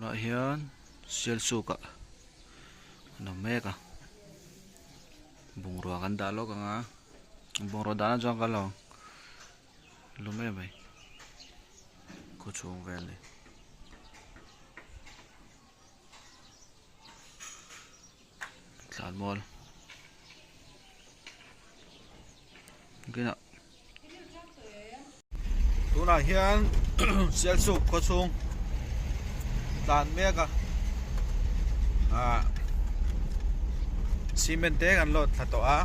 Tunah hian Sialsuk ah an awm mek a bungrua kan dah lawk ang a bungrua dahna chuan ka lo lum em mai khawchhung vel a ni. Tlanmual kinah tunah hian Sialsuk khawchhung tlan mek a ah cement te kan load thla tawh a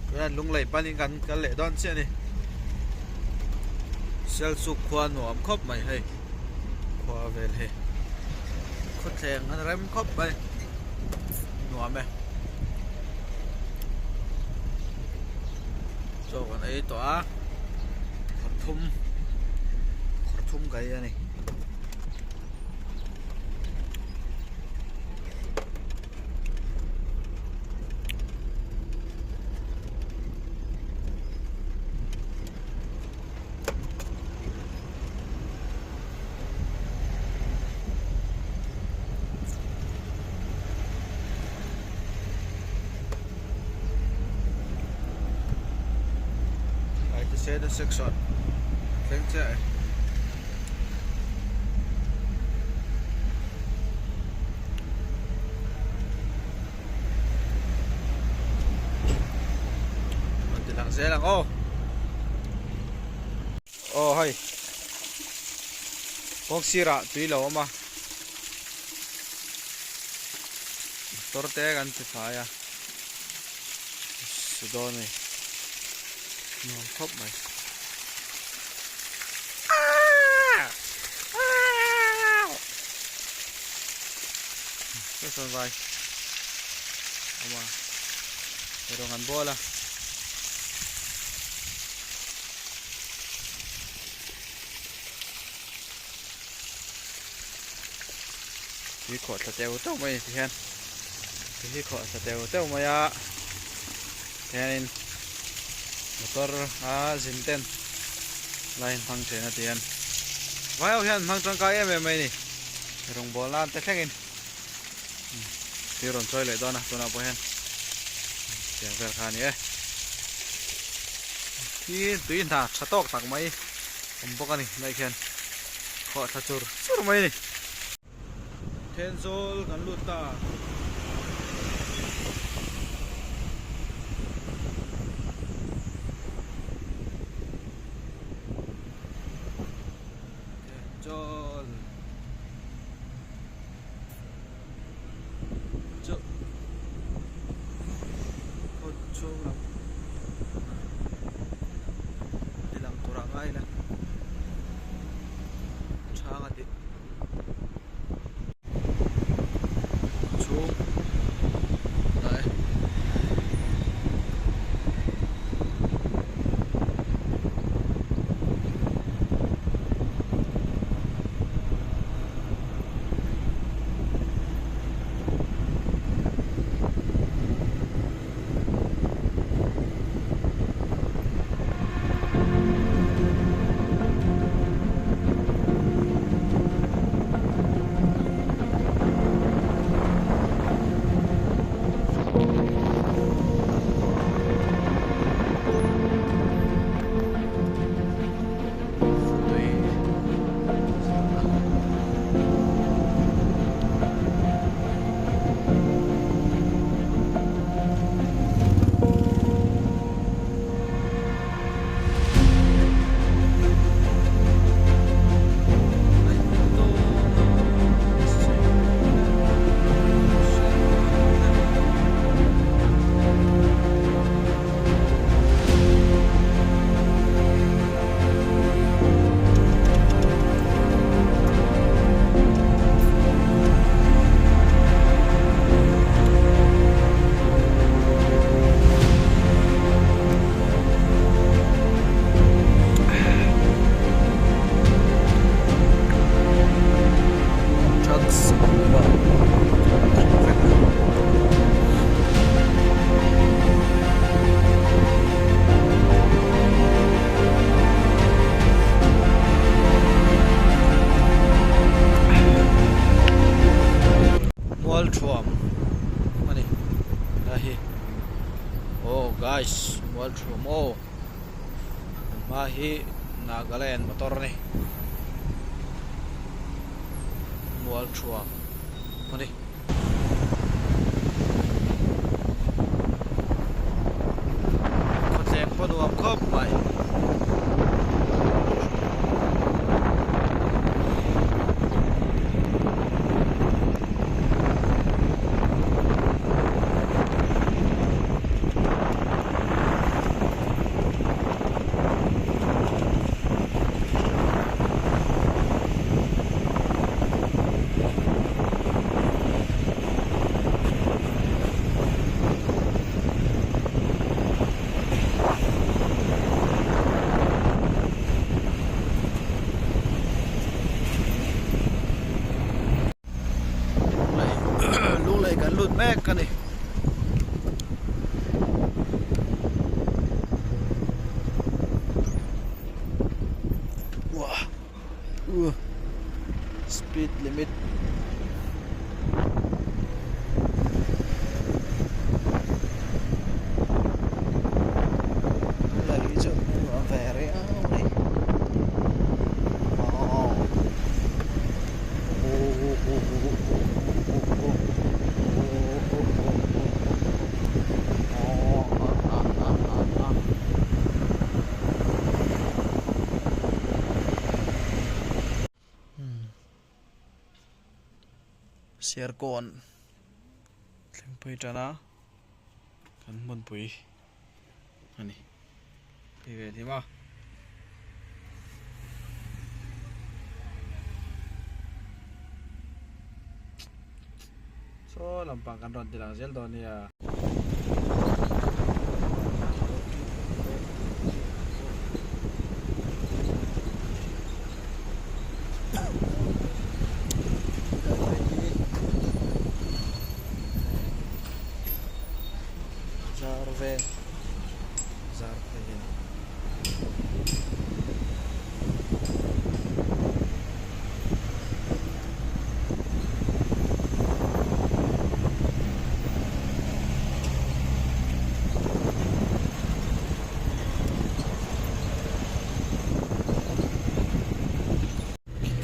tunah lunglei panin kan kal leh dawn chiah a ni Sialsuk khua nuam khawp mai hei. Khua vel hi khawthleng a rem khawp mai nuam e chaw kan ei tawh a khawr thum khawr thum ka ei a ni. Section thleng chiah e. Rawn ti lang zel ang aw. Aw hei kawng sirah tui lo awm a motor te kan ti fai a su dawn a ni nuam khawp mai. Saw sawn vai awm a erawng an bawl a. Tui khawh thla teu teuh mai ti hian tui hi khawh thla teu teuh mai a tihianin motor a zin ten line hmang thin a ti hian vai ho hian hmang tangkai em em mai a ni rawngbâwl nan te thlengin tui rawn chawi leh dawn a tunah pawh hian tiang vel kha a ni e khi tui hna tha tawk tak mai awm bawk a ni lai khian khawh thla chur chur mai a ni. Thenzawl kan lut ta. Thenzawl. Chu khaw chhung lam ti lang tur ah ngai ila chhang a tih chhung. Mualthuam a ni helai hi aw guys Mualthuam aw kan hma hi Nagaland motor a ni Mualthuam a ni. Khawtleng pawh nuam khawp mai. Lunglei kan lut mek a ni. Speed limit Lunglei hi chu nuam ve riau a ni. Serkawn thlengpui tana kan hmunpui a ni phei ve hlim a. Saw lampang kan rawn ti lang zel dawn nia. Zar veng zar phei a ni.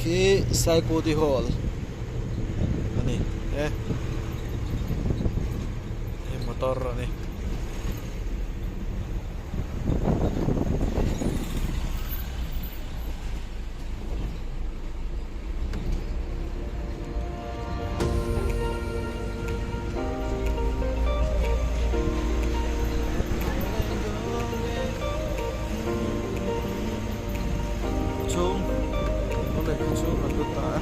Khi Saikuti Hall a ni e hei motor a ni. Chhung awle khaw chhung an lut ta a.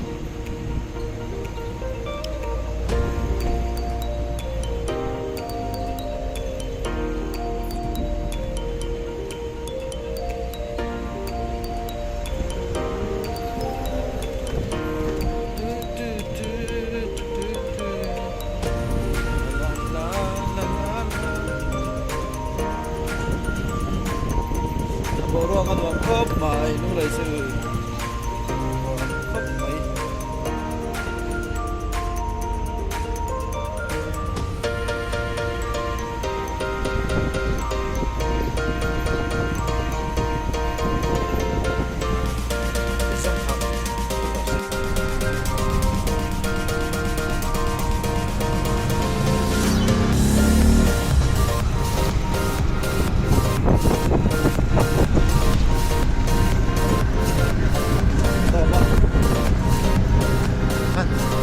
Boruak a nuam khawp mai lunglei chu nuam khawp mai.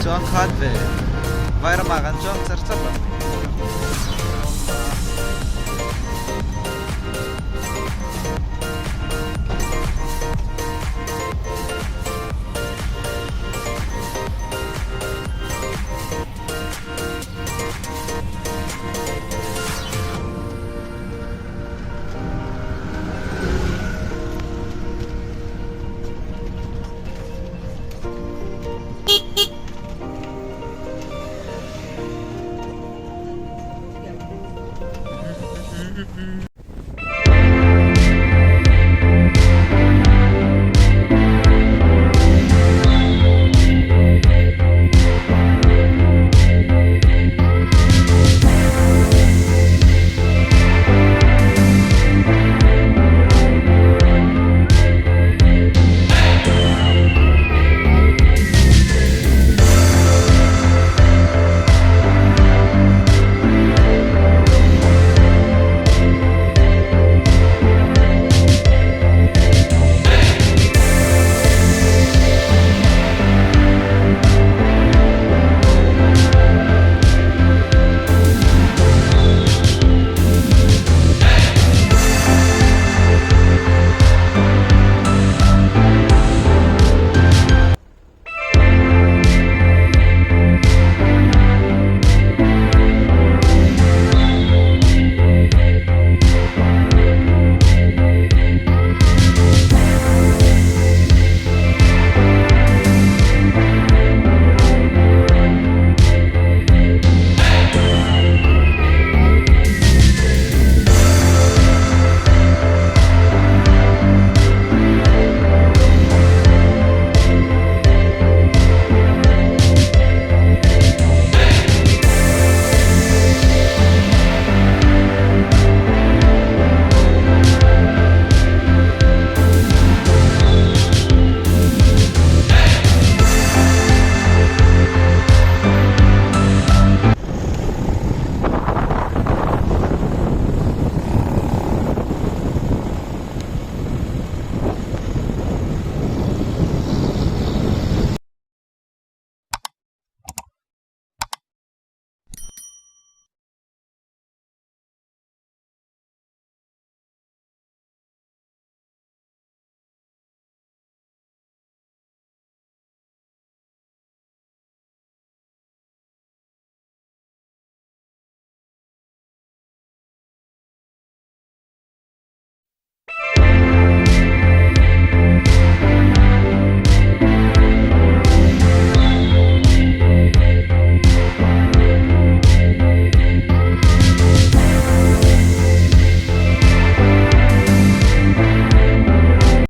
Chuang khat ve. Vairamah kan chuang char char lo.